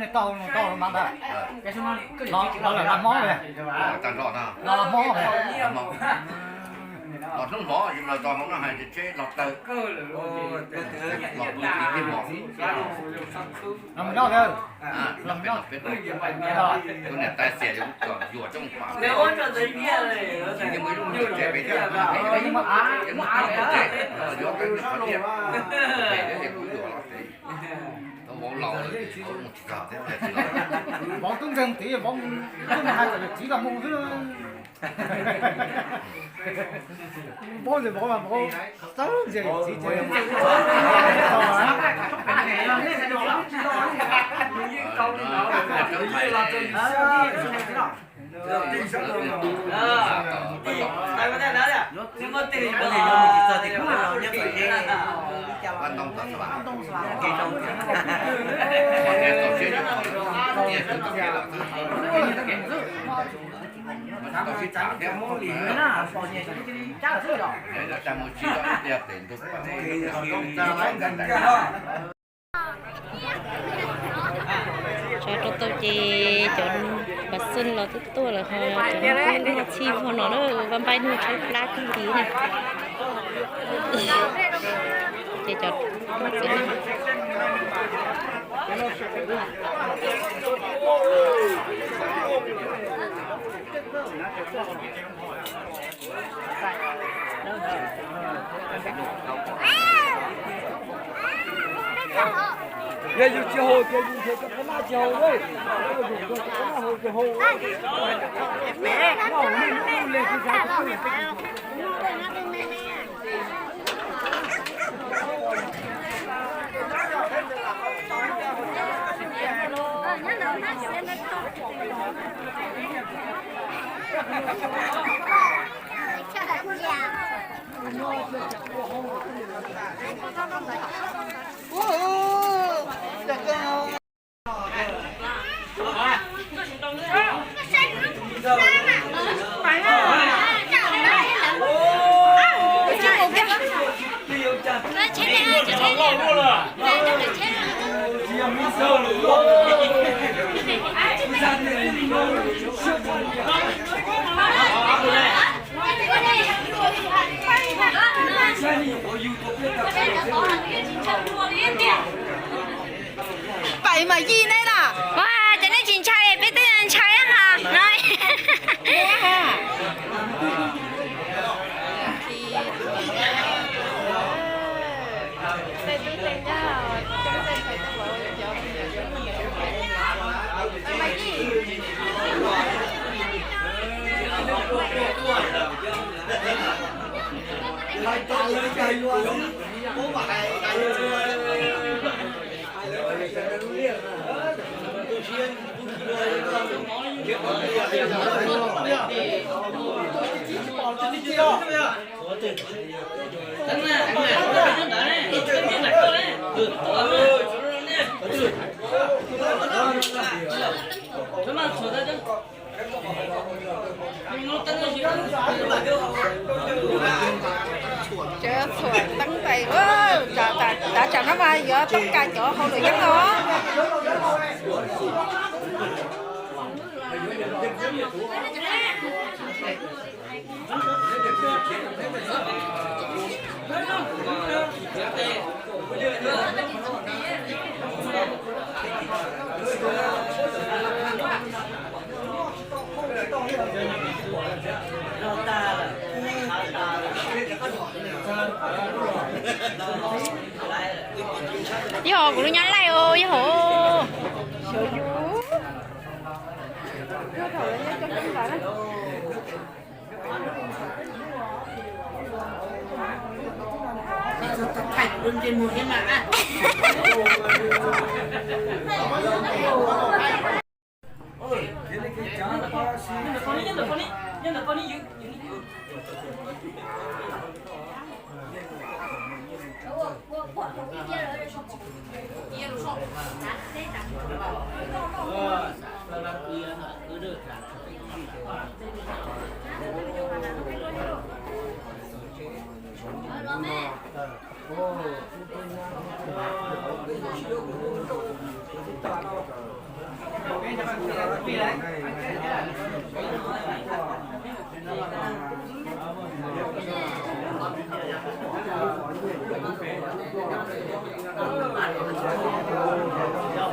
nej tau tau mas ntag. Los los lam mob li. Tag nrho na. Los lam mob li. Los hnub hmo los tau hauv no hais tias tsheb los tawg. Los pw tim tej mos. Los mus noj. Los peb los peb los. Tus niam tais xiam yuav coj yuam coob pam. Tsis muaj ib lub tsev pem thiab, muaj av, muaj av pem, yuav qeeb qhov tiaj pem thiab ces kuv yuam los ces tau vauv laus lawm ces vauv mus tsis txog thiab tsis los. Vauv tub nkeeg tid, vauv tub hais kom yawm txiv los mus xwb. Vauv ces vauv mas vauv txawj ntsia yawm txiv ces Tso rau tau ces cov pas xwb los twb tuaj lawm ho cov noj txhij vog no na, vaj npaib nug tshaib plab kawg li na. Ces cov Yog yus tsis haus ces yus nrhiav cov qab naj tsis haus lawm, yus nrhiav cov qab naj haus ces haus. Pais mas yij neb na. Ua cas nej tsis ntshai, peb twb ntshai ha no. Teeb tais, tav tsam no mas yuav toob kas cov hauj lwm yeeb no. Yog kuv lub nyob laij os, yog hauv. Sawv yus.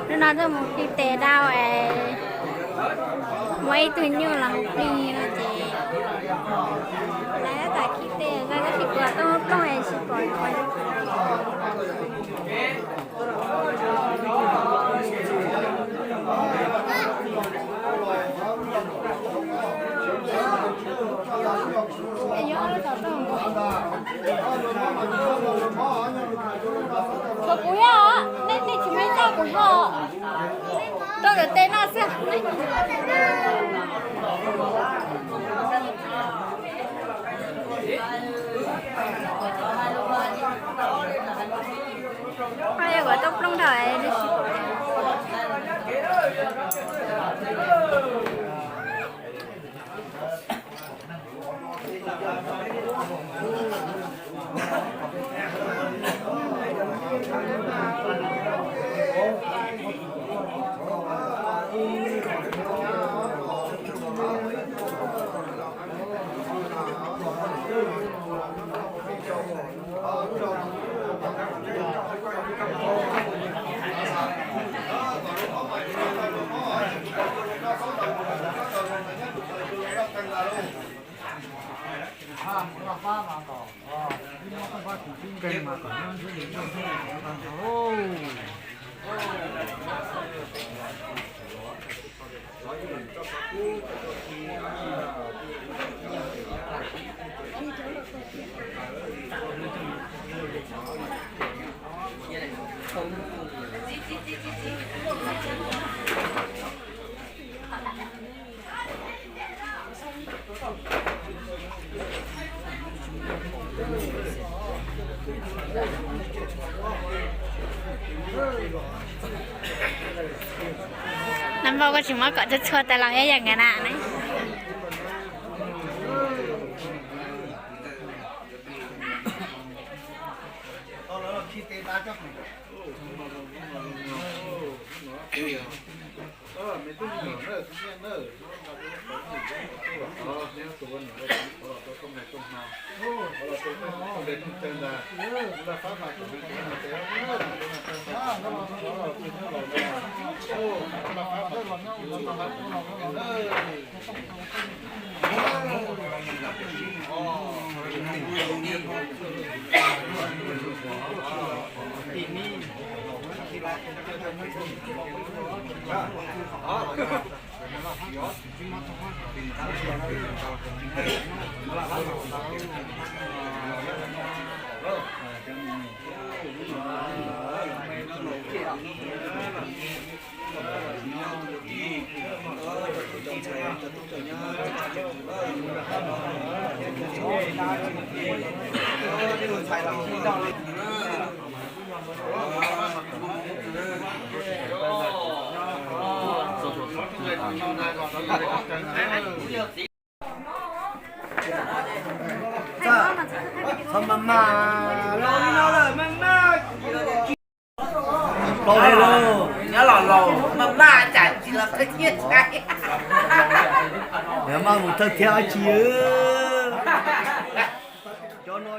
Hnub no tuaj mus khi tes dau es muaj ib tug nyuj los hu plig no ces lawv tab tom khi tes, tab sis kuv tuaj hu plooj es tsis pom. Txog kuv yog, nej, nej tsis muaj ib txoj kuv yog. Tuaj ntawm tej no xwb. Koj yog kuv tuaj plooj dhau. Nab npauj, koj tsis muab kom txhua txhua tas los ib yam nkawd na ne. Mas mas los li no lawm mas mas. Nyob los laus mas mas cas tsis los qhib thiab saib. Mas mus thawj thiab dab tsi. Cov no